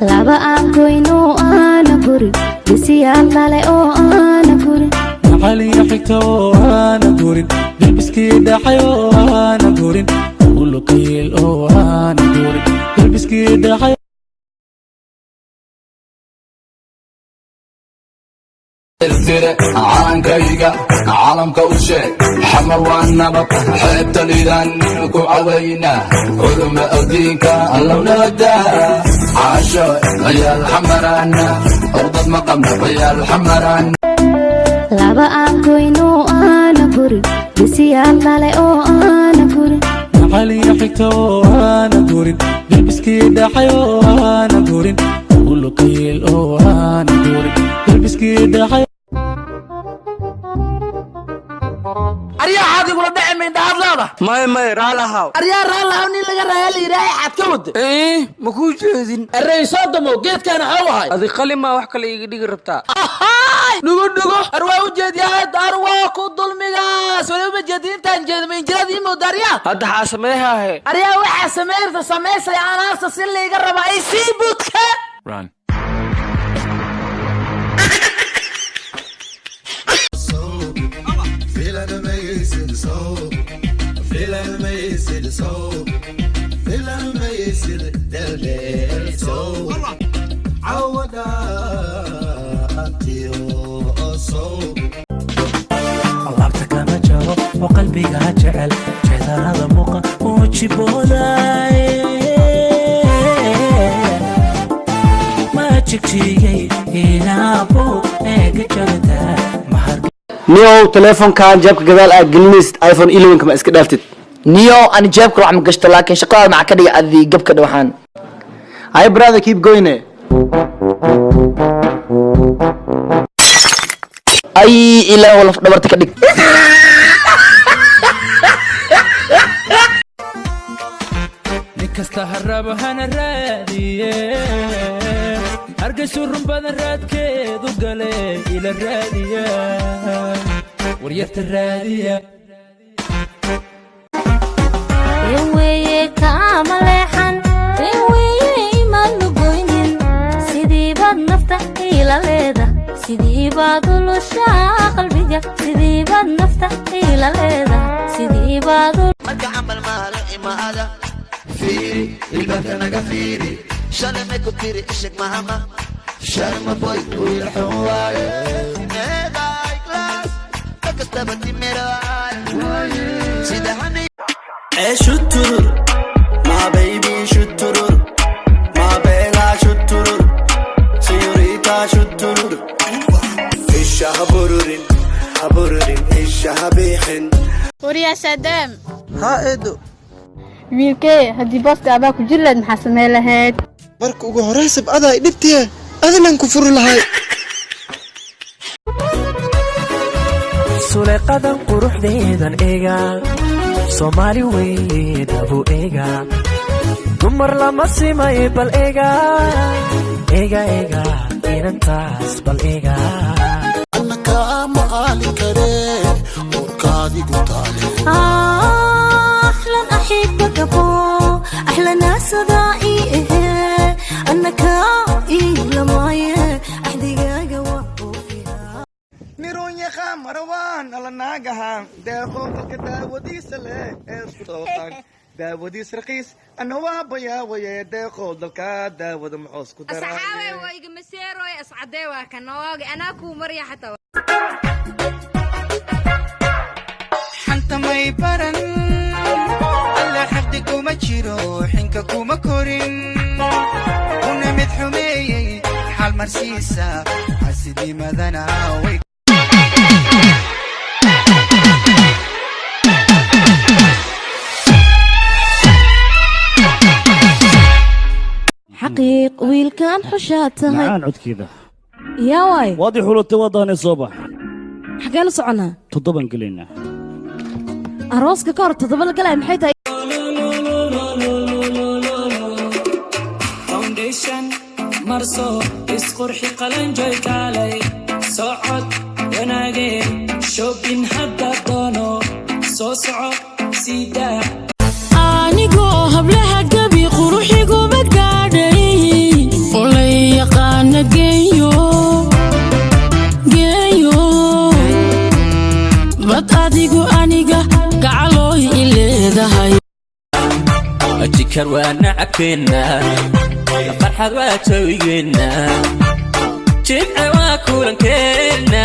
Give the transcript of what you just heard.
Laba aan goyno aana gurin, bisiyaal dhale oo aana gurin. Macaliyo xigta oo aana gurin, gelbiskii dhacay oo aana gurin, ulukayil oo aana gurin, gelbiskii dhacay. Caankayga caalamka u sheeg, Xamar waa nabad, xeebta liidan ku cawayna, culuma addiinka allownada caasho, ciyaal Xamarana, ordad ma qabna, ciyaal Xamarana. Laba aan goyno aana gurin, bisiyaal dhale oo aana gurin. Macaliyo xigta oo aana gurin, gelbiskii dhacay oo aana gurin, ulukayil oo aana gurin, gelbiskii dhacay. Aryaa, xaad igula dhaci maindhahaad leeda? May, may, raalahaw. Aryaa, raalahaw. Nin laga raaya la yidhaahay, xaad ka wada? Ma kuu jeedin. Arey, soo damo geedkaana xaw ahay. Adi qalimaa wax kale iiga dhigi rabtaa. Ahaay, dhugo dhugo. Ar waa u jeediyahay, ar waa ku dulmigaas wali uma jeedin. Intaan jeedo ma injiraad ii mooda, aryaa? Hadda xaa sameeyhaahe? Aryaa, waxaa sameyrta samaysaya anaarta si layga rabaa ay sii budka. Run. Laabta kama jabo oo qalbigaa jecel, jeedalada muuqa uu jibooday, ma jigjigay inaabo eega jabata mahar. Niyow, teleefonkan jeebka gadaal aad gelinaysid, iPhone 11 ma iska dhaaftid? Niyo, ani jeebka wax ma gashto, laakiin shaqadaada maxaa ka dhiga adi gabka dhawaxaan? Hi brother, keep going eh. Ay, ilaah, laf dhabarta ka dhig. Nin kasta ha rabo hana raadiye, Hargaysu run badan raadkeedu gale, ila raadiya, waryarta raadiya. Weeye kaama leexan, weeye imaan lugoynin, sidiibaad nafta ila leeda, sidiibaad ulushaa qalbiga, sidiibaad nafta ila leeda, sidiibaad. Marka camal maalo imaada, fiiri ilbaabka naga fiiri, shalay may ku tiri? Isheg mahama Sharma Boy wiil xun waaye, meeday class kastaba timiraay sida hani. Shuturur, my baby, shuturur, my bella, shuturur, señorita, shuturur. Isha habururin, habururin, isha habixin. Waryaa Saadaam. Haa eedo. Wiilkee, haddii booska abaa ku jiri lahayd, maxaa samey lahayd? Marka ugu horreysab adaa dhibtiye, adilan ku furi lahay. Suleeqadan quruxdeedan eega, Soomaali weye dhabu eega, dumar lama simay, bal eega, eega, eega inantaas, bal eega. Kama qaali karee urkaadigu taale. أحلى أحبك فوق أحلى ناس ضائي أنك إلى معي أحدقاق. Nironyaqa marawaan ala naagahan deeqo dalka daawadiisa leh ee isku tooqan daawadiis raqiis ana waa bayaawaye, deeqo dalka daawada muxuus ku Asxaabay. daraaye. Waa iga maseeroy, ascadee, waa ka nooge, anaa kuu marya xataa. Xanta may baran alla, xaqdi kuma jiro, xinka kuma korin, una mid xumeeyey xaal marsiisa xasidnimadana way. Xaqiiq wiilkan xushaa tahay. Macaan codkeeda. Yaa waay? Waad i xulatay, waa daanay, soo bax. Xageen u soconnaa? Toddoban gelaynaa. Arooska ka hor toddoba la galaya maxay tahay? Foundation marso, isqurxi, qalanjoy, kaalay, socod wanaage, shopping hadda doono, soo soco siidaa. Anigoo hablaha gabi quruxiguma gaadhay. Bad adigu aniga gacalooy i leedahay. Jikar waa nacabkeenna, farxad waa jawigeenna, jimce waa kulankeenna.